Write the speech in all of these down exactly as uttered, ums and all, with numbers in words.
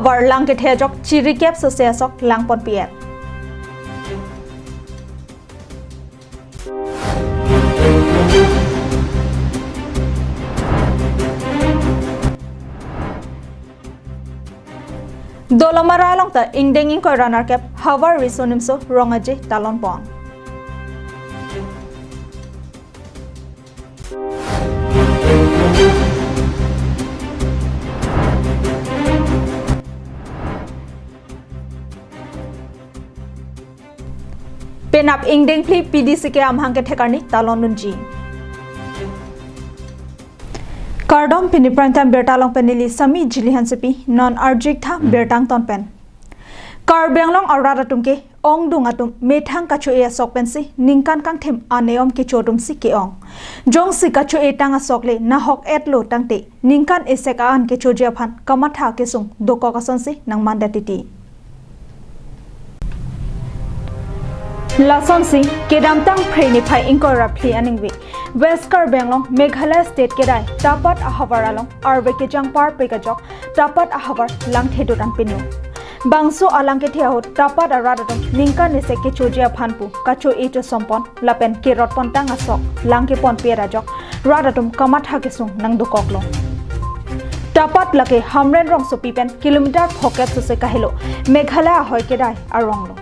Havar lang kethe ajok chiri kep sose asok lang ponpi et. Dolamara along ta ingdeng ingkoi ra nerkep Havar Riso Nimso Rong Aje talon pon. Penap ingdeng phli P D C ke amahang kethek arni talon dunji. Kardom, pini prime time birta along pen neli Sami Jili Hansepi, non arjik tha birta angton pen. Karbi Anglong arat atum ke ongdung atum methang kacho-e asok pensi ningkan kangthim aneom kecho atum si ke-ong. Jongsi kacho-e tang asok le nahok et lo tangte ningkan esek a-an kechoji aphan kamatha kesung dokok asonsi nangmandet titi. Lasonsi kedamtang Phre niphai ingkoi ra phli aningve West Karbi Anglong Meghalaya State kedai Tapat ahavar along arve kejang parpik ajok Tapat ahavar lang thedut an pinu. Bangso alang kethe ahut Tapat arat atum ningkan esek kechoji aphan pu kacho-e chosom pon lapen kerot pon tang asok lang keponpi et ajok rat atum kamatha kesung nangdokoklo. Tapat lake Hamren rongsopi pen kilometer phokep sose kahelo Meghalaya ahoi kedai arong lo.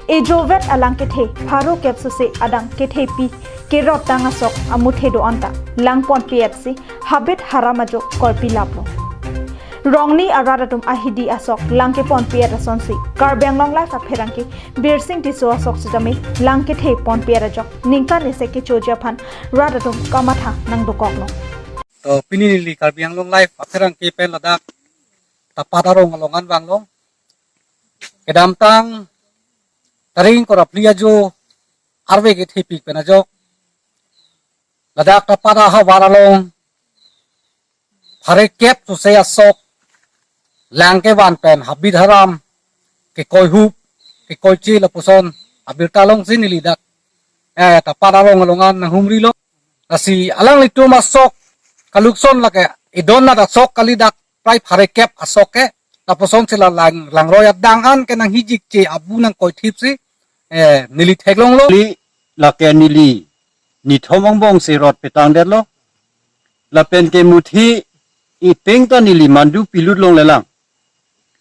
Ejovet alang kethe pharo kep sose adang kethepi kerot tang asok amuthe do-an ta lang ponpi et si habit haram ajo korpi laplo. Rongni arat atum ahidi asok lang keponpi et asonsi Karbi Anglong Live apherangke Birsing Tisso asok sitame lang kethe ponpi et ajok ningkan esek kechoji aphan rat atum kamatha nangdokoklo. To pini neli Karbi Anglong Live apherangke pen ladak Tapat arong along an vanglo. Kedamtang tarik ingkoi ra phli ajo arve kethepik pen ajok ladak Tapat ahavar along phare kep sose asok lang kevan pen habit haram, kekoihup, kekoiche lapuson abirta alongsi neli dak, eh, Tapat arong along an nanghumrilo. Lasi alanglitum asok kalukson lake idon nat asok kali dak prai phare kep asok ke, lapuson si la lang, langroi adang an ke nanghijikche abu nangkoithipsi, eh, neli theklonglo. Neli lake neli nithom angbong si rot petang detlo. Lapen ke muthi ipeng ta neli mandu pilut longlelang.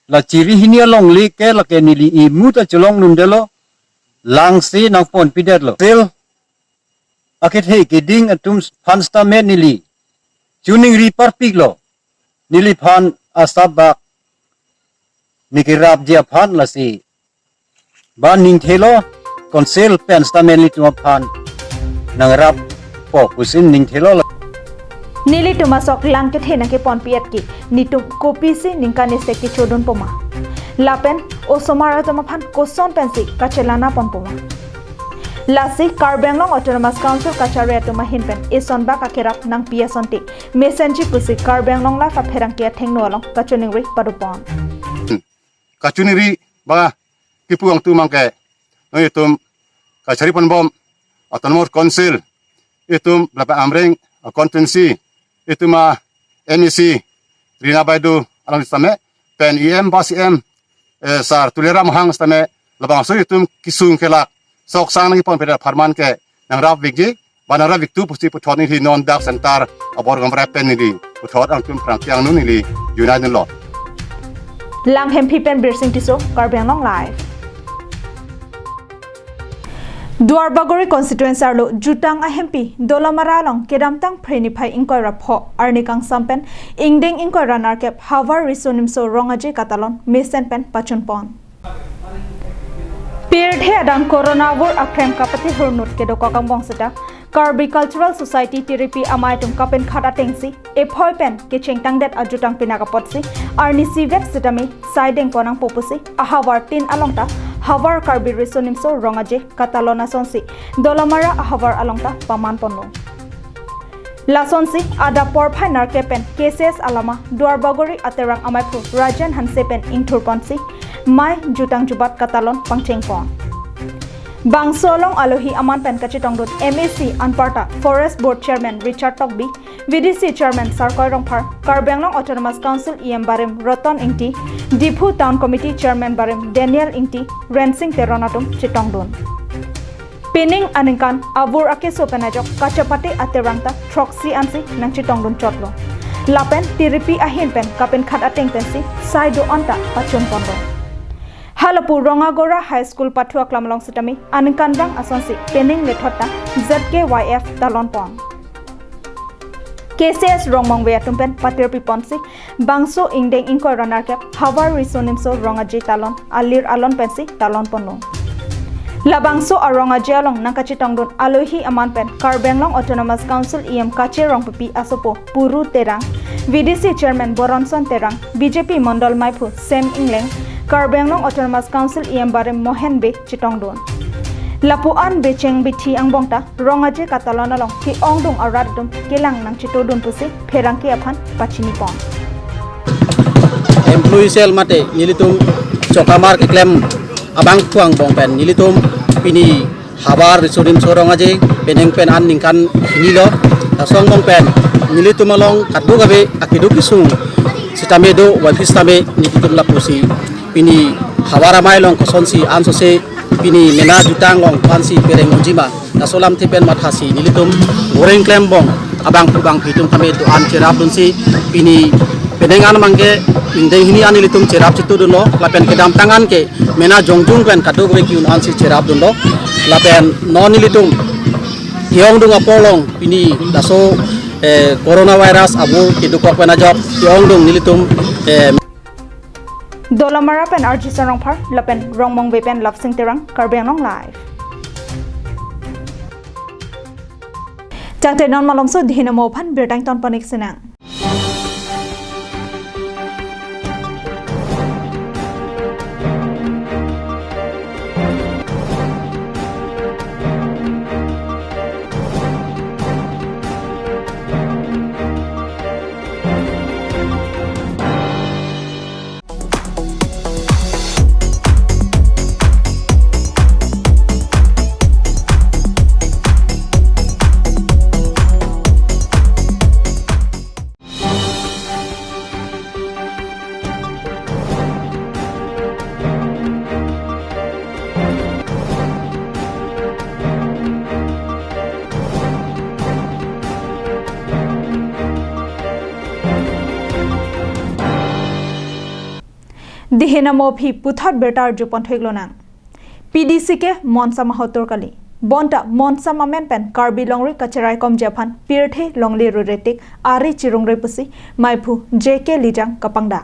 La chiri hini along le ke lake neli imu ta cholong nun detlo. Langsi nangponpi detlo. Sil akethe keding atum aphan sitame neli choningri parpiklo. Neliphan asap bak ne kerapji aphan lasi ba ningthelo, Council pen sitame nelitum aphan nangrappo pusi ningthelo. Nelitum asok lang kethe nangkeponpi et ke netum kopisi ningkan esek kechodun poma? Lapen osomar atum aphan koson pensi kachelana pon poma? Lasi Karbi Anglong Autonomous Council kachari atum ahin pen ison bak akerap nangpi asonte mesenji pusi Karbi Anglong Live apherangke athengno along kachoningri padopon. Kachoningri ba kipu angtu mangke, nelitum kachari ponbom Autonomous Council, itum lapen Amreng constituency, itum a M A C Rina Baidu alang sitame, pen E M ba C M, eh, Sar Tuliram Ronghang sitame, labangso itum kesung kelak sok sang nangkeponpe apharman ke nangrapvikji, ba nangrapviktu pusi puthot neli non dak center abor gamra pen neli puthot angtum phrang tiang nun neli unite lo. Lang Hempi pen Birsing Tisso, Karbi Anglong Live. Duarbagori constituency arlo jutang ahempi Dolamara along kedamtang Phre niphai ingkoi ra pho arni kangsam pen ingdeng ingkoi ra nerkep Havar Riso Nimso Rong Aje katalon mesen pen pachun pon. Pirthe adang corona vur akrem kapathe hurnut kedokok angbong seta Karbi Cultural Society Tiripi amei atum kapenkhat atengsi ephoi pen kechengtangdet ajutang pinak apotsi arni isi vek sitame saideng pon nangpo pusi ahavar tin along ta Havar Karbi Riso Nimso Rong Aje katalon asonsi Dolamara ahavar along ta paman ponlo. Lasonsi adap porphai nerkep pen K C S alama Duarbagori aterang ameiphu Rajen Hanse pen ingthur ponsi mei jutang jubat katalon pangcheng pon. Bangso along alohi aman pen kachetongdun M A C anparta Forest Board Chairman Richard Tokbi, V D C Chairman Sarkoi Rongphar, Karbi Anglong Autonomous Council E M barim Roton Ingti, Diphu Town Committee Chairman barim Daniel Ingti, Rensing Teron atum chetongdun. Pining aningkan avur akeso pen ajok kachepate aterang ta throksi ansi nangchetongdun chotlo. Lapen tiripi ahin pen kapinkhat ateng pensi sai do-an ta pachun ponlo. Halapu Rongagora High School pathu aklam along sitame aningkanrang asonsi pining lethot ta Z K Y F talon pon. K C S Rongmongve atum pen patirpi ponsi bangso ingdeng ingkoi ra nerkep Havar Riso Nimso Rong Aje talon alir alon pensi talon ponlo. Labangso arong aje along nangkachetongdun alohi aman pen Karbi Anglong Autonomous Council E M Kache Rongpipi asopo Puru Terang, V D C Chairman Boronson Terang, B J P Mondol Maiphu Sem Ingleng, Karbi Anglong Autonomous Council E M barim Mohen Bey chetongdun. Lapu-an becheng bithi angbong ta rong aje katalon along ke-ongdung arat atum kelang nangchetongdun pusi pherangke aphan pachini pon. Employee cell mate nelitum chokamar keklem abangphu angbong pen nelitum pini Havar Riso Nimso Rong Aje penang pen aningkan hini lo. Laso angbong pen nelitum along kadokave akeduk kesung sitame do, Y P sitame nelitum lapusi pini havar amei along kosonsi ansose pini mena jutang along ansi pereng unjima, laso alamthe pen mathasi nelitum goreng klembong abangphu bangphi atum tame do-an cherapdunsi pini penang an mangke ingdeng hini an nelitum cherap chetongdunlo. Lapen kedamtang an ke mena jongjung pen kadokave ke-un ansi cherapdunlo. Lapen non nelitum ke-ongdung apor along pini laso, eh, coronavirus avur kedokok pen ajok ke-ongdung nelitum, eh, Dolamara pen R G Sarongphar lapen Rongmongve pen Lapsing Terang, Karbi Anglong Live. Tangte non malomso dihin amo aphan birta ington panik sinang. Dihin amo aphi puthot birta arju pon thu-ik lonang. P D C ke monsam ahotur kali. Bonta monsam amen pen Karbi longri kacheraikomji aphan pirthe longle rure tik ari chirungre pusi maiphu J K Lijang kapangdak.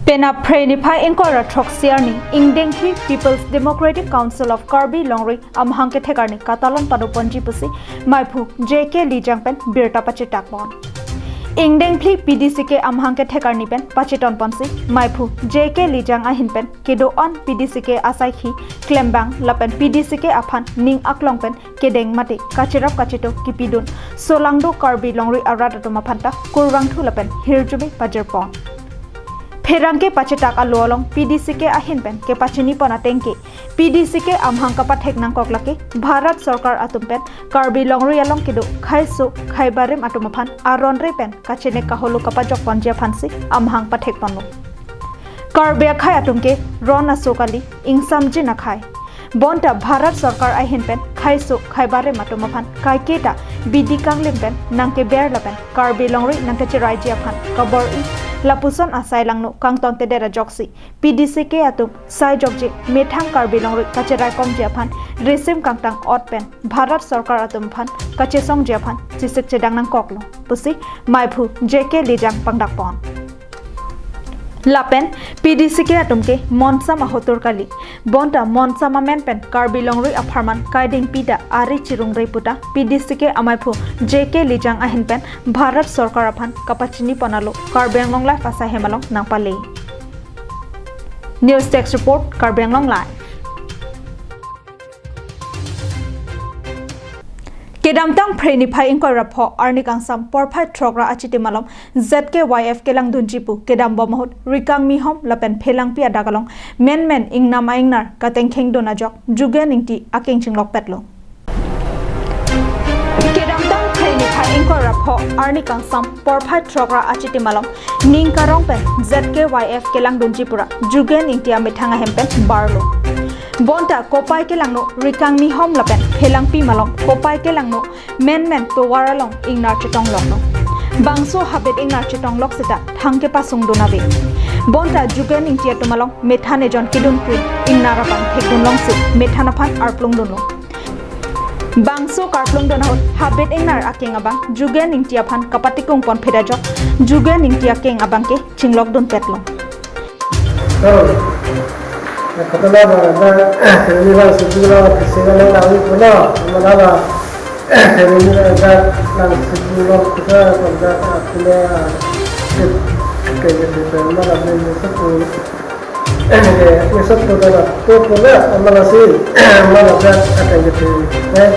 Penap Phre niphai ingkoi ra throksi arni ingdeng phli People's Democratic Council of Karbi Longri amahang kethek arni katalon pado ponji pusi maiphu J K Lijang pen birta pachetak pon. Ingdeng phli P D C ke amahang kethek arni pen pacheton ponsi maiphu J K Lijang ahin pen kedo-an P D C ke asaikhi klembang lapen P D C ke aphan ning aklong pen kedeng mate kacherap kacheto kipidun solangdo Karbi longri arat atum aphan ta kurvangthu lapen hirjume pajir pon. Pherangke pachetak alo along P D C ke ahin pen kepachini pon ateng ke P D C ke amahang kapathek nangkok lake Bharat Sorkar atum pen Karbi longri along kedo khaiso khaibarim atum aphan aron re pen kachenek kaholo kapajok ponji aphansi amahang pathek ponlo. Karbi akhai atum ke ron aso kali, ingsamjin akhai. Bonta Bharat Sorkar ahin pen khaiso khaibarim atum aphan kaiketa bidi kanglim pen nangkeber lapen Karbi longri nangkecheraiji aphan kabor-i lapuson asai langno kangton tedet ajoksi P D C ke atum sai jokje methang Karbi longri kacheraikomji aphan risim kangtang ot pen Bharat Sorkar atum aphan kachesongji aphan chesik chedang nangkoklo pusi maiphu J K Lijang pangdak pon. Lapen P D C ke atum ke monsam ahotur kali. Bonta monsam amen pen Karbi longri apharman kaiding pida ari chirungre puta P D C ke amaiphu J K Lijang ahin pen Bharat Sorkar aphan kapachini pon alo Karbi Anglong Live asai hem along nangpale. News Desk Report, Karbi Anglong Live. Kedamtang Phre niphai ingkoi ra pho arni kangsam porphai throk ra achitim along Z K Y F kelangdunji pu kedambom ahut Rikangmihom lapen Phelangpi adak along menmen ingnam a-ingnar katengkhengdun ajok Jugen Ingti akeng chinglokpetlo. Kedamtang Phre niphai Kora pho arni kangsam porphai throk ra achitim along ning karong pen Z K Y F kelangdunji pura Jugen Ingti amethang ahem pen barlo. Bonta kopai kelangno Rikangni Hom lapen Phelangpi malom kopai kelangno menmen tovar along ingnar chetongloklo. Bangso habit ingnar chetonglok seta thang kepasungdun ave. Bonta Jugen Ingti atum along methan ejon kedun kri ingnar abang thekdun longsi methan aphan arplungdunlo. Bangso karplungdun ahut habit ingnar akeng abang Jugen Ingti aphan kapatikung ponphet ajok Jugen Ingti akeng abang ke chinglokdunpetlo. Koro. Kotona ba da kami ba sudah kita nang tahu pun mana ba kami ba da nang sudah kita pada kita kita mana ba ini satu ini satu dah tu pun mana sih mana da akan kita eh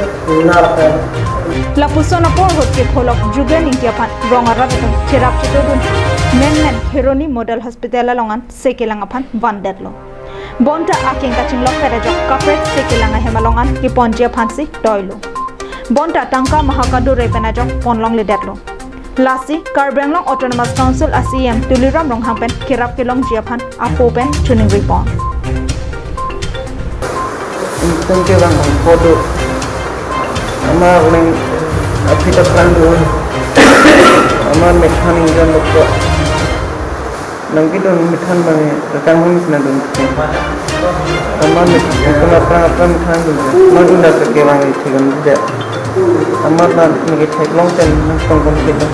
narka. Lapuson apor ahut kepholok Jugen Ingti aphan rong arat atum cherap chetodun menmen Kheroni Model Hospital along an sekelang aphan vandetlo. Bonta akeng kachinglokpet ajok kaprek sekelang ahem along an keponji aphansi toilo. Bonta tangka maha kadure pen ajok ponlongledetlo. Lasi Karbi Anglong Autonomous Council a C E M Tuliram Ronghang pen kerap kelongji aphan apo pen choningri pon. Ingtung ke bang bang podo. Ama uling aphi taplang dun. Ama methan ingjon dokto. Nang kidun methan bang ya, datang hon sina dun. Ama methan, itu aplang aplang methan dun. Ama dun dak ke bang ya, chigan dun. Ama na nagi theklong ten nang tong kon kidun.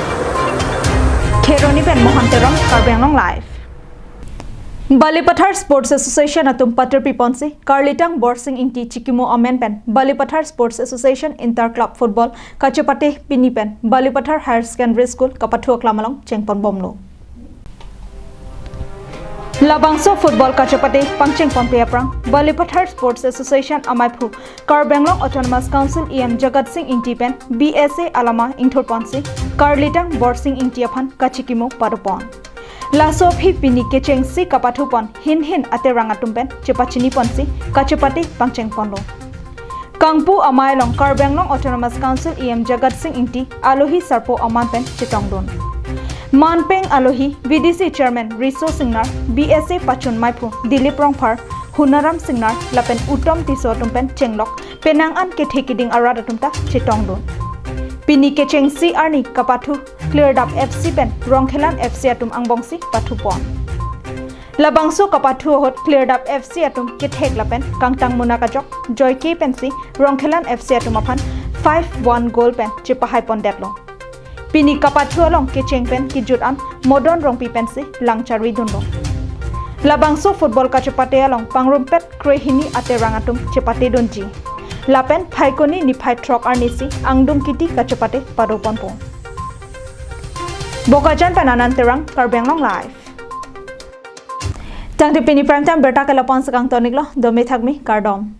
Kheroni pen Mohan Teron, Karbi Anglong Live. Balipathar Sports Association atum patir piponsi Karlitang Borsing Ingti chikimo amen pen Balipathar Sports Association Inter Club Football kachepate pini pen Balipathar Higher Secondary School kapathu aklam along chengponbomlo. Labangso football kachepate pangchengponpe aphrang Balipathar Sports Association amaiphu Karbi Anglong Autonomous Council E M Jagat Singh Ingti pen B S A alama ingthurponsi Karlitang Borsing Ingti aphan kachikimo padopon. Laso aphi pini kechengsi kapathupon hin hin aterang atum pen chepachiniponsi kachepate pangchengponlo. Kangpu amei along Karbi Anglong Autonomous Council E M Jagat Singh Ingti alohi sarpo aman pen chetongdun. Manpeng alohi V D C Chairman Riso Singnar, B S A pachun maiphu Dilip Rongphar, Hunaram Singnar lapen Utom Tisso atum pen chenglok penang an kethe kiding arat atum ta chetongdun. Pini kechengsi arni kapathu Klirdap F C pen Rongkhelan F C atum angbongsi pathupon. Labangso kapathu ahut Klirdap F C atum kethek lapen kangtang munak ajok joike pensi Rongkhelan F C atum aphan five one goal pen chepahaipondetlo. Pini kapathu along kecheng pen kejut an Modon Rongpi pensi langcharvidunlo. Labangso football kachepate along pangrumpet krehini aterang atum chepatedunji. Lapen Phaikuni niphai throk arnisi angdung kiti kachepate padoponpo. Bokajan pen Anand Terang, Karbi Anglong Live. Tangte pini prime time berta ke lapu-an si kangtoniklo, dome thakmi, kardom.